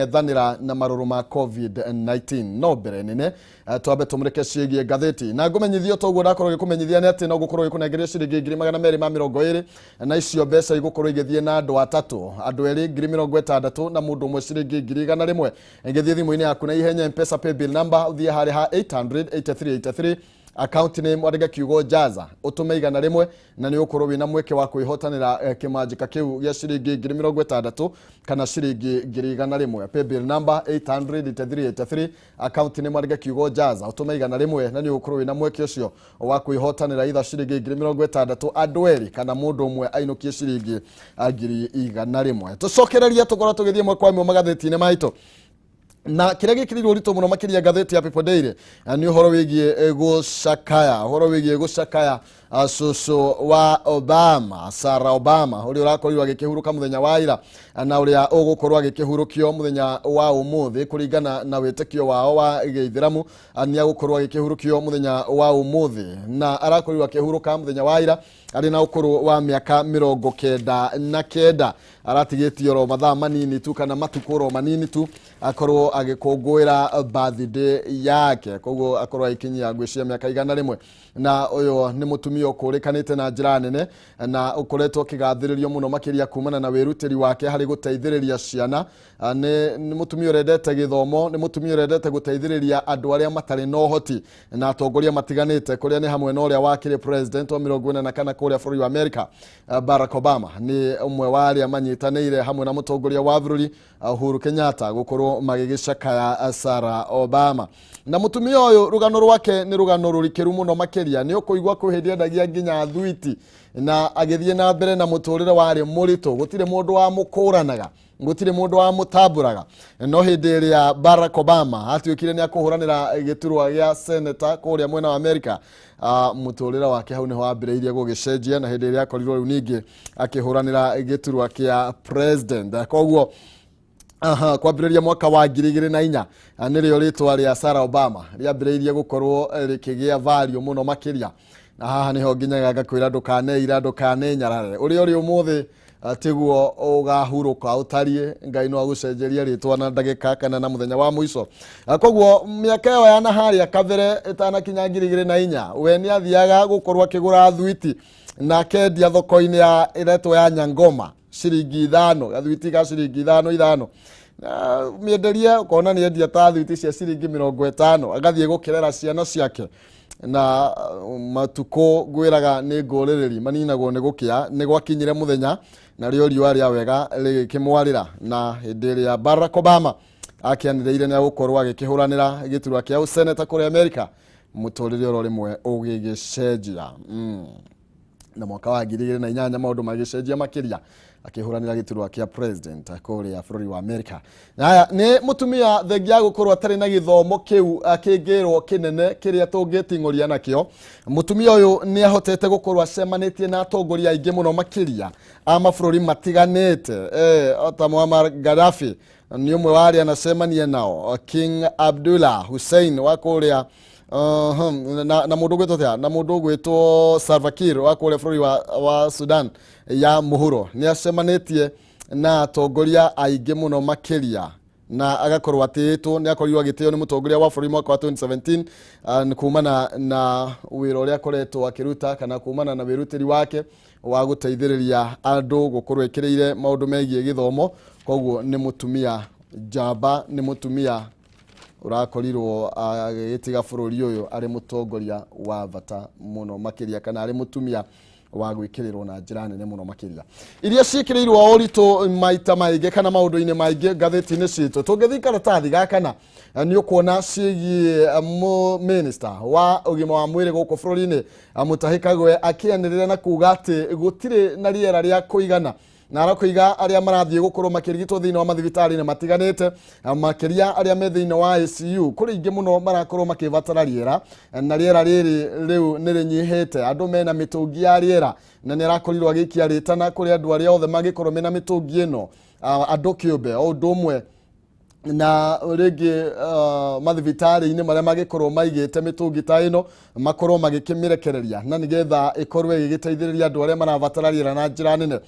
Kũng'ethanĩra na marũrũ ma COVID-19. No mbere nene, twambe tũmũrĩke ciĩgiĩ ngathĩti na ngũmenyithio toguo ndakorwo gĩkũmenyithia nĩ atĩ no gũkorwo gĩkũnengeria ciringi 220,000, na icio mbeca igũkorwo igĩthiĩ na andũ atatũ, andũ erĩ 60,000 na mũndũ ũmwe ciringi 100,000. Gĩthiĩ thimũ-inĩ yaku na ihenya, Mpesa paybill number ũthiĩ harĩa ha 800 8383, account name wandĩke kiugo "Jaza", ũtũme 100, na nĩ ũgũkorwo wĩna mweke wa kwĩhotanĩra kĩmanjĩka kĩu gĩa ciringi 60,000 kana ciringi 100,000. Paybill number 800 8383, account name wandĩke kiugo "Jaza", ũtũme 100, na nĩ ũgũkorwo wĩna mweke ũcio wa kwĩhotanĩra itha ciringi 60,000 andũ erĩ kana mũndũ ũmwe ainũkie ciringi 100,000. Tũcokererie tũkorwo tũgĩthiĩ ĩmwe kwa ĩmwe magathĩti-inĩ maitũ, na kĩrĩa gĩkĩrĩirwo ũritũ mũno makĩria ngathĩti ya People Daily nĩ ũhoro wĩgiĩ gũcakaya, ũhoro wĩgiĩ gũcakaya cũcũ wa Obama, Sarah Obama, ũrĩa ũrakorirwo agĩkĩhurũka mũthenya wa ira na ũrĩa ũgũkorwo agĩkĩhurũkio mũthenya wa ũmũthĩ kũringana na wĩtĩkio wao wa gĩithĩramu. Nĩ agũkorwo agĩkĩhurũkio mũthenya wa ũmũthĩ, na arakorirwo akĩhurũka mũthenya wa ira arĩ na ũkũrũ wa mĩaka 99. Aratigĩtie oro mathaa manini tu kana matukũ oro manini tu akorwo agĩkũngũĩra birthday yake, koguo akorwo agĩkinyia ngwĩciria mĩaka 100. Na ũyũ nĩ mũtumia ũkũrĩkanĩte na njĩra nene na ũkoretwo ũkĩgathĩrĩrio mũno makĩria kumana na wĩrutĩri wake harĩ gũteithĩrĩria ciana. Nĩ mũtumia ũrendete gĩthomo, nĩ mũtumia ũrendete gũteithĩrĩria andũ arĩa matarĩ na ũhoti, na atongoria matiganĩte kũrĩa nĩ hamwe na ũrĩa wakĩrĩ president wa 44 kũrĩa bũrũri wa America, Barack Obama, nĩ ũmwe wa arĩa manyitanĩire hamwe na mũtongoria wa bũrũri Uhuru Kenyatta gũkorwo magĩgĩcakaya Sarah Obama. Na mũtumia ũyũ, rũgano rwake nĩ rũgano rũrikĩru mũno makĩria. Nĩ ũkũigua kwĩ hĩndĩ endagia nginya thwiti na agĩthiĩ na mbere na mũtũrĩre warĩ mũritũ, gũtirĩ mũndũ wamũkũranaga, gũtirĩ mũndũ wamũtambũraga. No hĩndĩ ĩrĩa Barack Obama atuĩkire nĩ akũhũranĩra gĩturwa gĩa senator kũrĩa mwena wa America, mũtũrĩre wake hau nĩho wambĩrĩirie gũgĩcenjia, na hĩndĩ ĩrĩa akorirwo rĩu ningĩ akĩhũranĩra gĩturwa kĩa president. Koguo aha, kwambĩrĩria mwaka wa 2004 nĩrĩo rĩtwa rĩa Sarah Obama rĩambĩrĩirie gũkorwo rĩkĩgĩa value mũno makĩria. Na haha nĩho nginyaga ngakwĩra ndũkaneira, ndũkanenyarare, ũrĩa ũrĩ ũmũthĩ tiguo ũgahurũka ũtariĩ. Ngai no agũcenjerie rĩtwa na ndagĩka kana na mũthenya wa mũico. Koguo mĩaka ĩyo ya naharĩa kabere ĩtanakinya 2004, we nĩ athiaga gũkorwo akĩgũra thwiti na akendia thoko-inĩ ya ĩretwo ya Nyangoma ciringi 5, gathwiti ga ciringi 5 5, na mĩenderie ũkona nĩ endia ta thwiti cia ciringi 50, agathiĩ gũkĩrera ciana ciake. Na matukũ ngwĩraga nĩ ngũrĩrĩri maninagwo nĩ gũkĩa, nĩ gwakinyire mũthenya narĩo riũa rĩa wega rĩgĩkĩmwarĩra, na hĩndĩ ĩrĩa Barack Obama akĩanĩrĩire nĩ agũkorwo agĩkĩhũranĩra gĩturwa kĩa ũseneta kũrĩa America, mũtũrĩre oro rĩmwe ũgĩgĩcenjia. Na mwaka wa 2008 maũndũ magĩcenjia makĩria, akĩhũranĩra gĩturwa kĩa president kũrĩa bũrũri wa America. Haya, nĩ mũtumia thengia ya gũkorwo atarĩ na gĩthomo kĩu kĩngĩrwo kĩnene kĩrĩa tũngĩting'ũria nakĩo, mũtumia ũyũ nĩ ahotete gũkorwo acemanĩtie na atongoria aingĩ mũno makĩria a mabũrũri matiganĩte, ta Muammar Gaddafi nĩ ũmwe wa arĩa anacemania nao, King Abdullah Hussein wa kũrĩa na mũndũ ũgwĩtwo atĩa, na mũndũ ũgwĩtwo Salva Kiir wa kũrĩa bũrũri wa Sudan ya mũhuro. Nĩ acemanĩtie na atongoria aingĩ mũno makĩria na agakorwo atĩĩtwo, nĩ akorirwo agĩtĩo nĩ mũtongoria wa bũrũri mwaka wa 2017 kumana na wĩra ũrĩa akoretwo akĩruta kana kumana na wĩrutĩri wake wa gũteithĩrĩria andũ gũkorwo ĩkĩrĩire maũndũ megiĩ gĩthomo. Koguo nĩ mũtumia njamba, nĩ mũtumia ũrakorirwo agĩtiga bũrũri ũyũ arĩ mũtongoria wa bata mũno makĩria kana arĩ mũtumia wa gwĩkĩrĩrwo na njĩra nene mũno makĩria. Iria ciĩkĩrĩirwo ũritũ maita maingĩ kana maũndũ-inĩ maingĩ ngathĩti-inĩ citũ, tũngĩthiĩ karatathi ga kana nĩ ũkuona ciĩgiĩ minister wa ũgima wa mwĩrĩ gũkũ bũrũri-inĩ, Mutahi Kagwe, akĩanĩrĩra na kuga atĩ gũtirĩ na rĩera rĩa kũigana, na arakũiga arĩa marathiĩ gũkorwo makĩrigitwo thĩinĩ wa mathibitarĩ-inĩ matiganĩte, makĩria arĩa me thĩinĩ wa ICU, kũrĩ ingĩ mũno marakorwo makĩbatara rĩera, na rĩera rĩrĩ rĩu nĩ rĩnyihĩte, andũ mena mĩtũngi ya rĩera. Na nĩ arakorirwo agĩikia rĩtana kũrĩ andũ arĩa othe mangĩkorwo mena mĩtũngi ĩno, andũ kĩũmbe o ũndũ ũmwe Na rĩngĩ mathibitarĩ-inĩ marĩa magĩkorwo maigĩte mĩtũngi ta ĩno makorwo magĩkĩmĩrekereria na nĩgetha ĩkorwo ĩgĩgĩteithĩrĩria andũ arĩa marabatara rĩera na njĩra nene.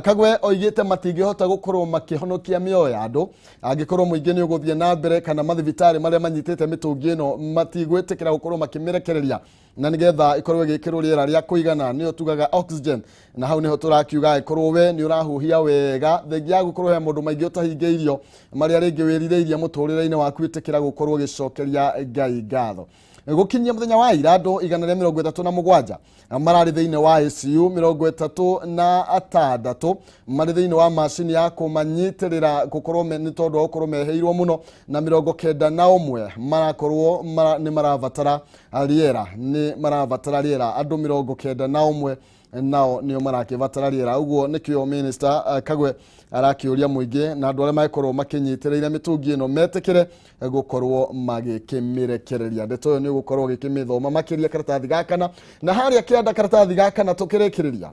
Kagwe oigĩte matingĩhota gũkorwo makĩhonokia mĩoyo ya andũ angĩkorwo mũingĩ nĩ ũgũthiĩ na mbere kana mathibitarĩ marĩa manyitĩte mĩtũngi ĩno matigwĩtĩkĩra gũkorwo makĩmĩrekereria na nigetha ikorwo ĩgĩkĩrwo rĩera rĩa kũigana, nĩyo tugaga oxygen. Na hau niho tũrakiuga ĩkorwo we nĩ ũrahuhia wega, thengia ya gũkorwo he maũndũ maingĩ ũtahingĩirio marĩa rĩngĩ wĩrirĩirie mũtũrĩre-inĩ waku, ĩtĩkĩra gũkorwo ũgĩcokeria Ngai ngatho. Gũkinyia mũthenya wa ira, andũ 137 mararĩ thĩinĩ wa ICU, 36 marĩ thĩinĩ wa macini ya kũmanyitĩrĩra gũkorwo nĩ tondũ wa gũkorwo meheirwo mũno, na 91 marakorwo nĩ marabatara rĩera, nĩ marabatara rĩera. Andũ 91 nao nĩo marakĩbatara rĩera. Ũguo nĩkĩo minister Kagwe arakĩũria mũingĩ na andũ arĩa magĩkorwo makĩnyitĩrĩire mĩtũngi ĩno metĩkĩre gũkorwo magĩkĩmĩrekereria. Ndeto ĩyo nĩ ũgũkorwo ũgĩkĩmĩthoma makĩria karatathi ga kana na harĩa kĩanda karatathi ga kana. Tũkĩrĩkĩrĩria,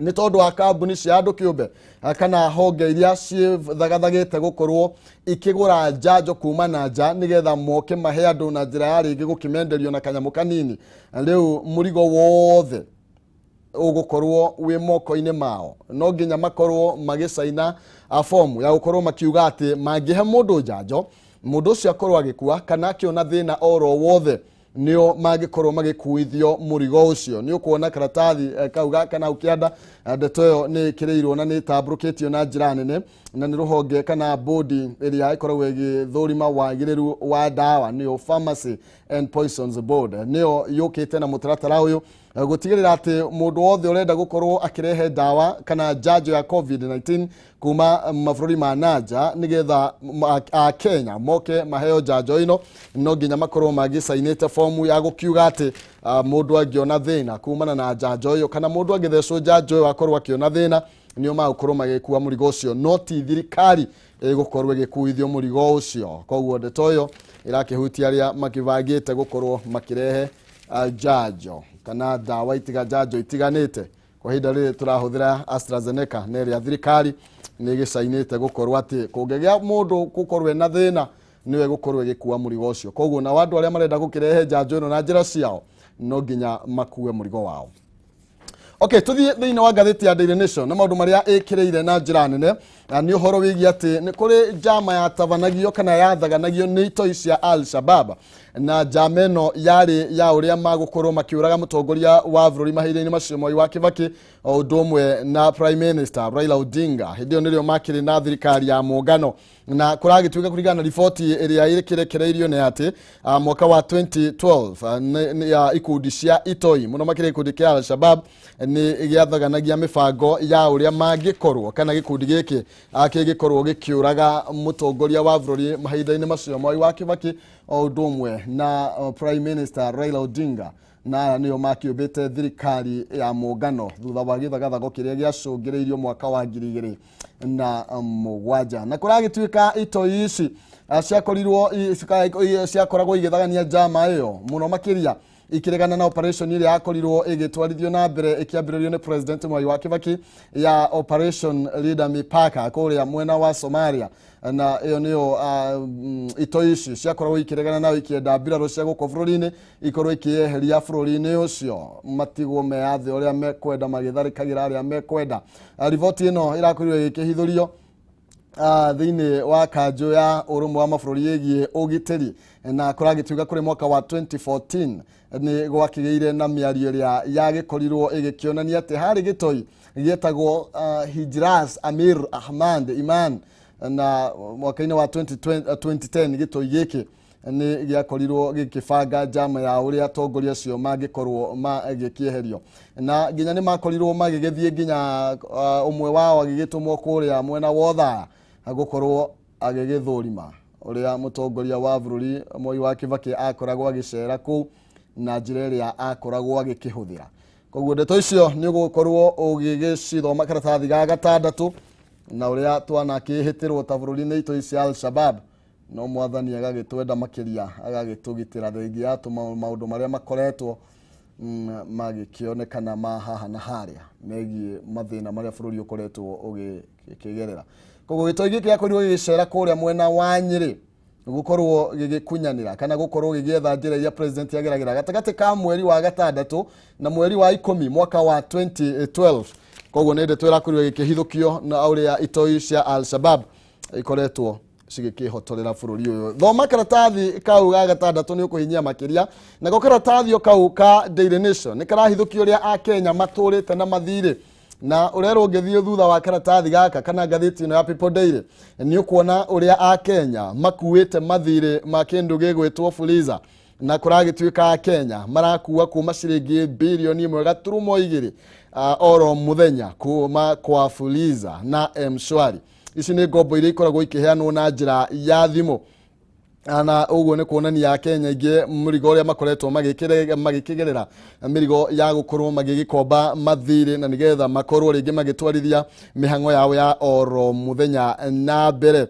nĩ tondũ wa kambuni cia andũ kĩũmbe kana honge iria cithagathagĩte gũkorwo ikĩgũra njanjo kuma na nja nĩgetha moke mahe andũ na njĩra ya rĩngĩ gũkĩmenderio na kanyamũ kanini, rĩu mũrigo wothe ũgũkorwo wĩ moko-inĩ mao. No nginya makorwo magĩcaina fomu ya gũkorwo makiuga atĩ mangĩhe mũndũ njanjo, mũndũ ũcio akorwo agĩkua kana akĩona thĩna oro wothe, nĩo mangĩkorwo magĩkuithio mũrigo ũcio. Nĩ ũkuona karatathi kau gaka na kĩanda. Ndeto ĩyo nĩ ĩkĩrĩirwo na nĩ ĩtambũrũkĩtio na njĩra nene na nĩ rũhonge kana bodi ĩrĩa ĩkoragwo ĩgĩthũrima wagĩrĩru wa ndawa, nĩyo Pharmacy and Poisons Board, nĩyo yũkĩte na mũtaratara ũyũ gũtigĩrĩra atĩ mũndũ wothe ũrenda gũkorwo akĩrehe ndawa kana njanjo ya COVID-19 kuma mabũrũri ma nanja nĩgetha a Kenya moke maheo njanjo ĩno, no nginya makorwo magĩcainĩte fomu ya gũkiuga atĩ mũndũ angĩona thĩna kumana na njanjo ĩyo kana mũndũ angĩthecwo njanjo ĩyo akorwo akĩona thĩna, nĩo magũkorwo magĩkua mũrigo ũcio, no ti thirikari ĩgũkorwo ĩgĩkuithio mũrigo ũcio. Koguo ndeto ĩyo ĩrakĩhutia arĩa makĩbangĩte gũkorwo makĩrehe njanjo kana ndawa itiga njanjo itiganĩte. Kwa ihinda rĩrĩ tũrahũthĩra AstraZeneca, na ĩrĩa thirikari nĩ ĩgĩcainĩte gũkorwo atĩ kũngĩgĩa mũndũ gũkorwo ena thĩna, nĩwe gũkorwo ĩgĩkua mũrigo ũcio. Koguo nao andũ arĩa marenda gũkĩrehe njanjo ĩno na njĩra ciao no nginya makue mũrigo wao. Okay, tuthiĩ thĩinĩ wa ngathĩti ya Daily Nation na maũndũ marĩa ĩkĩrĩire na njĩra nene, na nĩ ũhoro wĩgiĩ atĩ nĩ kũrĩ njama yatabanagio kana yathaganagio nĩ itoi cia Al Shabab, na njama ĩno yarĩ ya ũrĩa magũkorwo makĩũraga mũtongoria wa bũrũri mahinda-inĩ macio Mwai wa Kibaki o ũndũ ũmwe na Prime Minister Raila Odinga. Hĩndĩ ĩyo nĩrĩo makĩrĩ na thirikari ya mũngano, na kũragĩtuĩka kũringana na riboti ĩrĩa ĩkĩrekereirio nĩ atĩ mwaka wa 2012 ya ikundi cia itoi, mũno makĩria gĩkundi kĩa Al-Shabab, nĩ gĩathaganagia mĩbango ya ũrĩa mangĩkorwo kana gĩkundi gĩkĩ kĩngĩkorwo gĩkĩũraga mũtongoria wa bũrũri mahinda-inĩ macio Mwai wa Kibaki o ũndũ ũmwe na Prime Minister Raila Odinga, na aya nĩo makĩũmbĩte thirikari ya mũngano thutha wa gĩthagathago kĩrĩa gĩacũngĩrĩirio mwaka wa 2007. Na kũragĩtuĩka itoi ici ciakorirwo ciakoragwo igĩthagania njama ĩyo mũno makĩria ikĩregana na operation ĩrĩa yakorirwo ĩgĩtwarithio na mbere ĩkĩambĩrĩrio nĩ President Mwai wa Kibaki ya Operation Linda Mipaka kũrĩa mwena wa Somalia, na ĩyo nĩyo itoi ici ciakoragwo ikĩregana nayo, ikĩenda mbirarũ cia gũkũ bũrũri-inĩ ikorwo ikĩeheria bũrũri-inĩ ũcio, matigwo meyathe ũrĩa mekwenda magĩtharĩkagĩra arĩa mekwenda. Riboti ĩno ĩrakorirwo ĩgĩkĩhithũrio thĩinĩ wa kanjũ ya ũrũmwe wa mabũrũri ĩgiĩ ũgitĩri, na kũragĩtuĩka kũrĩ mwaka wa 2014 nĩ gwakĩgĩire na mĩario ĩrĩa yagĩkorirwo ĩgĩkĩonania atĩ harĩ gĩtoi gĩetagwo Hijras Amir Ahmad Iman, na mwaka-inĩ wa 2020, 2010 gĩtoi gĩkĩ nĩ gĩakorirwo gĩkĩbanga njama ya ũrĩa atongoria acio mangĩkorwo magĩkĩeherio, na nginya nĩ makorirwo magĩgĩthiĩ nginya ũmwe wao agĩgĩtũmwo kũrĩa mwena wa Othaya gũkorwo agĩgĩthũrima ũrĩa mũtongoria wa bũrũri Moi wa Kibaki akoragwo agĩcera kũu na njĩra ĩrĩa akoragwo agĩkĩhũthĩra. Koguo ndeto icio nĩ ũgũkorwo ũgĩgĩcithoma karatathi ga gatandatũ, na ũrĩa twanakĩhĩtĩrwo ta bũrũri nĩ itoi cia Al-Shabab, no mwathani agagĩtwenda makĩria, agagĩtũgitĩra thengia ya maũndũ marĩa makoretwo magĩkĩonekana ma haha na harĩa megiĩ mathĩna marĩa bũrũri ũkoretwo ũgĩkĩgerera. Koguo gĩtoi gĩkĩ gĩakorirwo gĩgĩcera kũrĩa mwena wa Nyĩrĩ gũkorwo gĩgĩkunyanĩra kana gũkorwo gĩgĩetha njĩra iria president ageragĩra gatagatĩ ka mweri wa gatandatũ na mweri wa ikũmi mwaka wa 2012. Koguo nĩ ndeto ĩrakorirwo ĩgĩkĩhithũkio na ũrĩa itoi cia Al-Shabab ikoretwo cigĩkĩhotorera bũrũri ũyũ. Thoma karatathi kau ga gatandatũ nĩ ũkũhinyia makĩria. Nako karatathi o kau ka Daily Nation nĩ karahithũkio ũrĩa akenya matũrĩte na mathirĩ, na ũrerwo ũngĩthiĩ thutha wa karatathi gaka kana ngathĩti ĩno ya People Daily nĩ ũkuona ũrĩa akenya makuĩte mathirĩ ma kĩndũ gĩgwĩtwo Fuliza, na kũragĩtuĩka akenya marakua kuma ciringi birioni 1.2 oro mũthenya kuma kwa Fuliza na M-Shwari. Ici nĩ ngombo iria ikoragwo ikĩheanwo na njĩra ya thimũ, na ũguo nĩ kuonania akenya aingĩ mũrigo ũrĩa makoretwo magĩkĩgerera, mĩrigo ya gũkorwo magĩgĩkomba mathirĩ na nĩgetha makorwo rĩngĩ magĩtwarithia mĩhang'o yao ya oro mũthenya na mbere.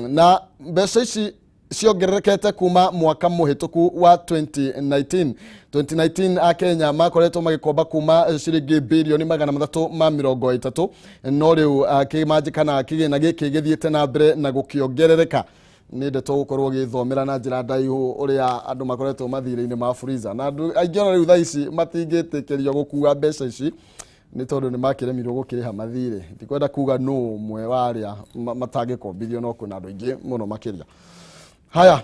Na mbeca ici ciongererekete kuma mwaka mũhĩtũku wa 2019. 2019 akenya makoretwo magĩkomba kuma ciringi birioni 330, no rĩu kĩmanjĩ kana kĩgĩna gĩkĩ gĩthiĩte na mbere na gũkĩongerereka. Nĩ ndeto gũkorwo ũgĩthomera na njĩra ndaihu ũrĩa andũ makoretwo mathirĩ-inĩ ma Fuliza, na andũ aingĩ ona rĩu thaa ici matingĩtĩkĩrio gũkua mbeca ici nĩ tondũ nĩ makĩremirwo gũkĩrĩha mathirĩ. Ndikwenda kuga nũ ũmwe wa arĩa matangĩkombithio, no kwĩna andũ aingĩ mũno makĩria. Haya,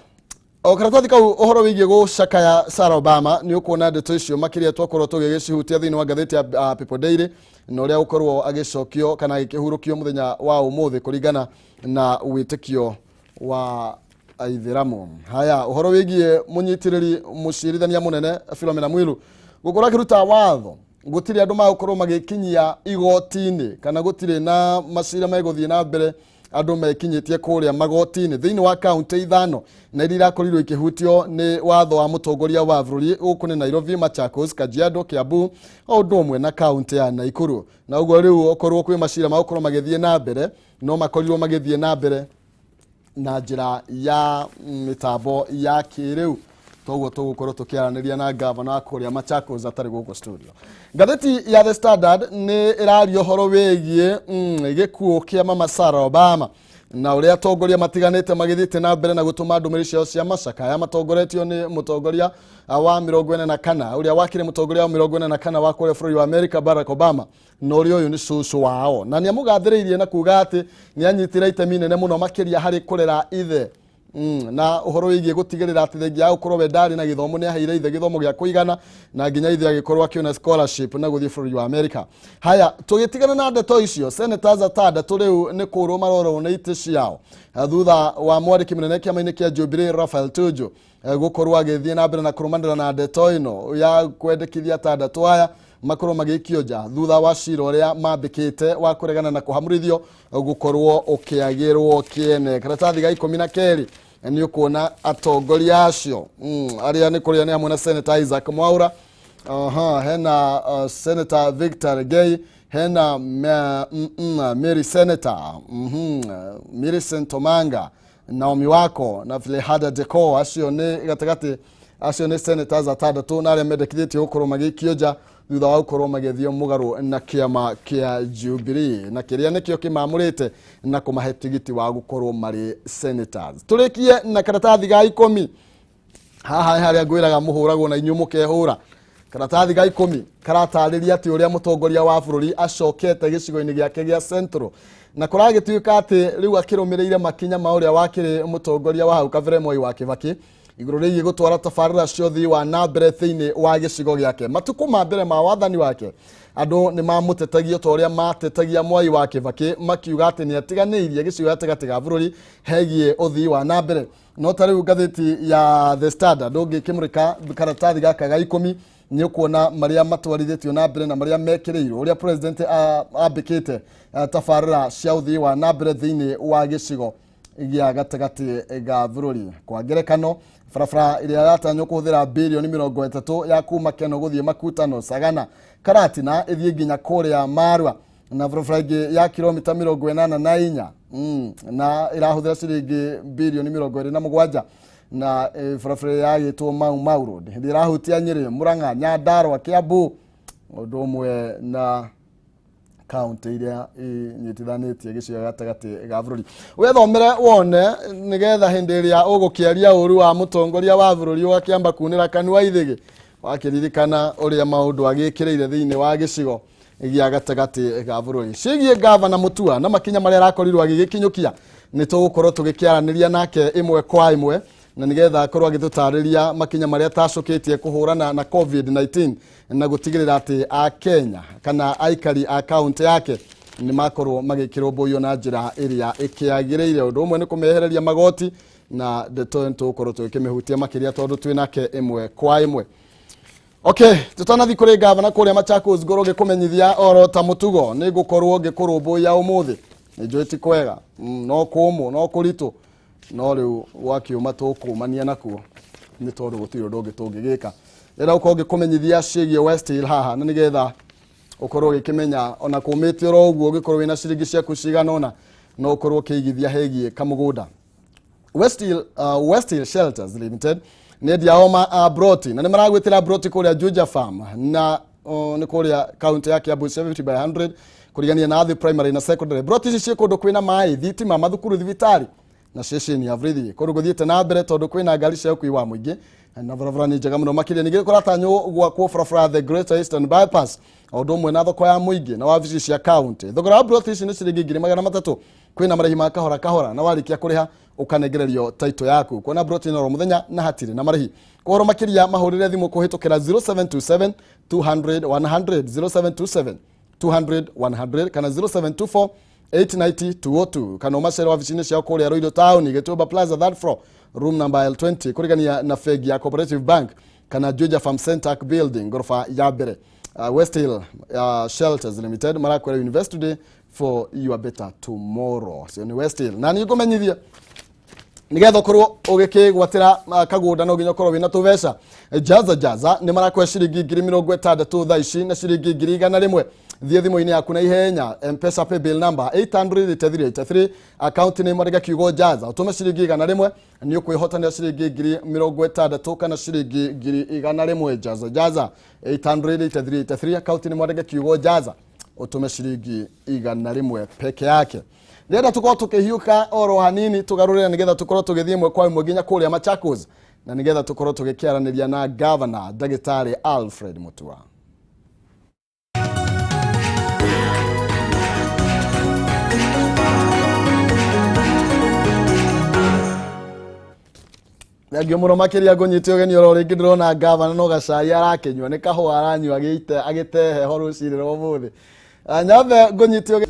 o karatathi kau ũhoro wĩgiĩ gũcakaya Sarah Obama nĩ ũkuona ndeto icio makĩria twakorwo tũgĩgĩcihutia thĩinĩ wa ngathĩti ya People Daily, na ũrĩa gũkorwo agĩcokio kana agĩkĩhurũkio mũthenya wa ũmũthĩ kũringana na wĩtĩkio wa aithĩramu. Haya, ũhoro wĩgiĩ mũnyitĩrĩri mũcirithania mũnene Philomena Mwilu gũkorwo akĩruta watho gũtirĩ andũ magũkorwo magĩkinyia igoti-inĩ kana gũtirĩ na macira megũthiĩ na mbere andũ mekinyĩtie kũrĩa magoti-inĩ thĩinĩ wa kaunti ithano na iria irakorirwo ikĩhutio nĩ watho wa mũtongoria wa bũrũri. Gũkũ nĩ Nairobi, Machakos, Kajiado, Kiambu o ũndũ ũmwe na kaunti ya Nakuru. Na ũguo rĩu okorwo kwĩ macira magũkorwo magĩthiĩ na mbere, no makorirwo magĩthiĩ na mbere na njĩra ya mĩtambo ya kĩrĩu. Toguo tũgũkorwo tũkĩaranĩria na gavana wa kũrĩa Machakos atarĩ gũkũ studio. Ngathĩti ya The Standard nĩ ĩraria ũhoro wĩgiĩ gĩkuũ kĩa mama Sarah Obama na ũrĩa atongoria matiganĩte magĩthiĩte na mbere na gũtũma ndũmĩrĩri ciao cia macakaya matongoretio nĩ mũtongoria wa 44, ũrĩa wakĩrĩ mũtongoria wa 44 wa kũrĩa bũrũri wa America, Barack Obama, na ũrĩa ũyũ nĩ cũcũ wao, na nĩ amũgathĩrĩirie na kuga atĩ nĩ anyitire itemi nene mũno makĩria harĩ kũrera ithe, na ũhoro wĩgiĩ gũtigĩrĩra atĩ thengia ya gũkorwo we ndarĩ na gĩthomo nĩ aheire ithe gĩthomo gĩa kũigana na nginya ithe agĩkorwo akĩona scholarship na gũthiĩ bũrũri wa America. Haya, tũgĩtigana na ndeto icio, senators atandatũ rĩu nĩ kũrwo marorwo nĩ itĩ ciao thutha wa mwandĩki mũnene kĩama-inĩ kĩa Jubilee Raphael Tuju gũkorwo agĩthiĩ na mbere na kũrũmanĩra na ndeto ĩno ya kwendekithia atandatũ aya makorwo magĩikio nja thutha wa cira ũrĩa mambĩkĩte wa kũregana na kũhamũrithio gũkorwo ũkĩagĩrwo kĩene. Karatathi ga 12 nĩ ũkuona atongoria acio arĩa nĩ kũrĩa nĩ hamwe na Senator Isaac Mwaura, aha, hena Senator Victor Gay, hena Mary Senator Millicent Omanga, Naomi Wako na Flehada Deco. Acio nĩ gatagatĩ, acio nĩ senators atandatũ na arĩa mendekithĩtio gũkorwo magĩikio nja thutha wa gũkorwo magĩthio mũgarũ na kĩama kĩa Jubilee na kĩrĩa nĩkĩo kĩmamũrĩte na kũmahe tigiti wa gũkorwo marĩ senators. Tũrĩkie na karatathi ga 10. Haha nĩ harĩa ngwĩraga mũhũragwo na inyuĩ mũkehũra. Karatathi ga 10 karatarĩria atĩ ũrĩa mũtongoria wa bũrũri acokete gĩcigo-inĩ gĩake gĩa Central, na kũragĩtuĩka atĩ rĩu akĩrũmĩrĩire makinya ma ũrĩa wakĩrĩ mũtongoria wa hau kabere Mwai wa Kibaki igũrũ rĩgiĩ gũtwara tabarĩra cia ũthii wa na mbere thĩinĩ wa gĩcigo gĩake. Matukũ ma mbere ma wathani wake andũ nĩ mamũtetagia ta ũrĩa matetagia Mwai wa Kibaki, makiuga atĩ nĩ atiganĩirie gĩcigo gatagatĩ ga bũrũri hegiĩ ũthii wa na mbere. No ta rĩu ngathĩti ya The Standard ũngĩkĩmũrĩka karatathi gaka ga 10 nĩ ũkuona marĩa matwarithĩtio na mbere na marĩa mekĩrĩirwo ũrĩa president ambĩkĩte tabarĩra cia ũthii wa na mbere thĩinĩ wa gĩcigo gĩa gatagatĩ ga bũrũri. Kwa ngerekano, barabara ĩrĩa yatanywo kũhũthĩra birioni 30 ya kuma Keno gũthiĩ Makutano, Sagana, Karatina ĩthiĩ nginya kũrĩa Marua, na barabara ĩngĩ ya kilomita 84 na ĩrahũthĩra ciringi birioni 27, na barabara yagĩtwo Mau Mau Road ĩrĩa ĩrahutia Nyĩrĩ, Murang'a, Nyandarua, Kiambu ũndũ ũmwe na Kaunti iria inyitithanĩtie gĩcigo gatagatĩ ga bũrũri. Wethomere wone, nĩgetha hĩndĩ ĩrĩa ũgũkĩaria ũru wa mũtongoria wa bũrũri ũgakĩamba kunĩra kanua ithĩgĩ, wakĩririkana ũrĩa maũndũ agĩkĩrĩire thĩinĩ wa gĩcigo gĩa gatagatĩ ga bũrũri. Ciĩgiĩ gavana Mutua na makinya marĩa arakorirwo agĩgĩkinyũkia, nĩ tũgũkorwo tũgĩkĩaranĩria nake ĩmwe kwa ĩmwe, na nĩgetha akorwo agĩtũtarĩria makinya marĩa tacũkĩtie kũhũrana na COVID-19 na gũtigĩrĩra atĩ a Kenya kana aikari a kaunti yake nĩ makorwo magĩkĩrũmbũiyo na njĩra ĩrĩa ĩkĩagĩrĩire. Ũndũ ũmwe nĩ kũmehereria magoti, na ndeto ĩyo tũgũkorwo tũgĩkĩmĩhutia makĩria tondũ twĩ nake ĩmwe kwa ĩmwe. Okay, tutanathi kũrĩ gavana kũrĩa Machakos, ngorwo ngĩkũmenyithia oro ta mũtugo nĩ ngũkorwo ngĩkũrũmbũiya ũmũthĩ. Nĩ njũĩ ti kwega, no kũmũ no kũritũ, no rĩu gwakiuma tũkũmania nakuo nĩ tondũ gũtirĩ ũndũ ũngĩ tũngĩgĩka. Rĩrĩa ũkorwo ngĩkũmenyithia ciĩgiĩ West Hill haha, na nĩgetha ũkorwo ũgĩkĩmenya ona kũmĩte oro ũguo, ũgĩkorwo wĩna ciringi ciaku cigana ũna, no ũkorwo ũkĩigithia hegiĩ kamũgũnda. West Hill Shelters Limited nĩ endia ao ma broti, na nĩ maragwĩtĩra broti kũrĩa Juja Farm, na nĩ kũrĩa kaunti ya Kiambu, 70 by 100, kũrigania na Athi Primary na Secondary. Broti ici ciĩ kũndũ kwĩna maĩ, thitima, mathukuru, thibitarĩ na ceceni ya borithi. Kũndũ gũthiĩte na mbere tondũ kwĩna ngari cia ũkui wa mũingĩ na barabara nĩ njega mũno makĩria. Ningĩ kũratanywo gwakwo barabara, the Greater Eastern Bypass, o ũndũ ũmwe na thoko ya mũingĩ na wabici cia kaunti. Thogora wa broti ici nĩ ciringi 300,000. Kwĩna marĩhi ma kahora kahora, na warĩkia kũrĩha ũkanengererio title yaku. Kuona broti ĩno oro mũthenya na hatirĩ na marĩhi. Kũhoro makĩria mahũrĩre thimũ kũhĩtũkĩra 0727 200 100, 0727 200 100, kana 0724 890 202, kana ũmacere wabici-inĩ ciao kũrĩa Ruiru Town, Gĩtũmba Plaza, third floor, room number L20, kũrigania na bengi ya Cooperative Bank, kana Juja Farm Center Building, ngoroba ya mbere. West Hill Shelters Limited marakwĩra, "Invest today for your better tomorrow." Cio nĩ West Hill. Na nĩ ngũmenyithia, nigetha ũkorwo ũgĩkĩgwatĩra kagũnda, no nginya ũkorwo wĩna tũbeca. Jaza Jaza nĩ marakũhe ciringi 60,000 thaa ici na ciringi 100,000. Thiĩ thimũ-inĩ yaku na ihenya, Mpesa paybill number 88383, account name andĩka kiugo "Jaza", ũtũme ciringi 100, nĩ ũkwĩhotanĩra ciringi 60,000 kana ciringi 100,000. Jaza Jaza, 88383, account name andĩka kiugo "Jaza", ũtũme ciringi 100 peke yake. Ndĩrenda tũkorwo tũkĩhiũka oro hanini, tũgarũrĩra, nĩgetha tũkorwo tũgĩthiĩ ĩmwe kwa ĩmwe nginya kũrĩa Machakos, na nĩgetha tũkorwo tũgĩkĩaranĩria na gavana ndagĩtarĩ Alfred Mutua. Thengio mũno makĩria, ngũnyite ũgeni oro rĩngĩ. Ndĩrona gavana no gacai arakĩnyua, nĩ kahũa aranyua agĩte heho rũcinĩ rwa ũmũthĩ. Nyambe ngũnyite ũgeni.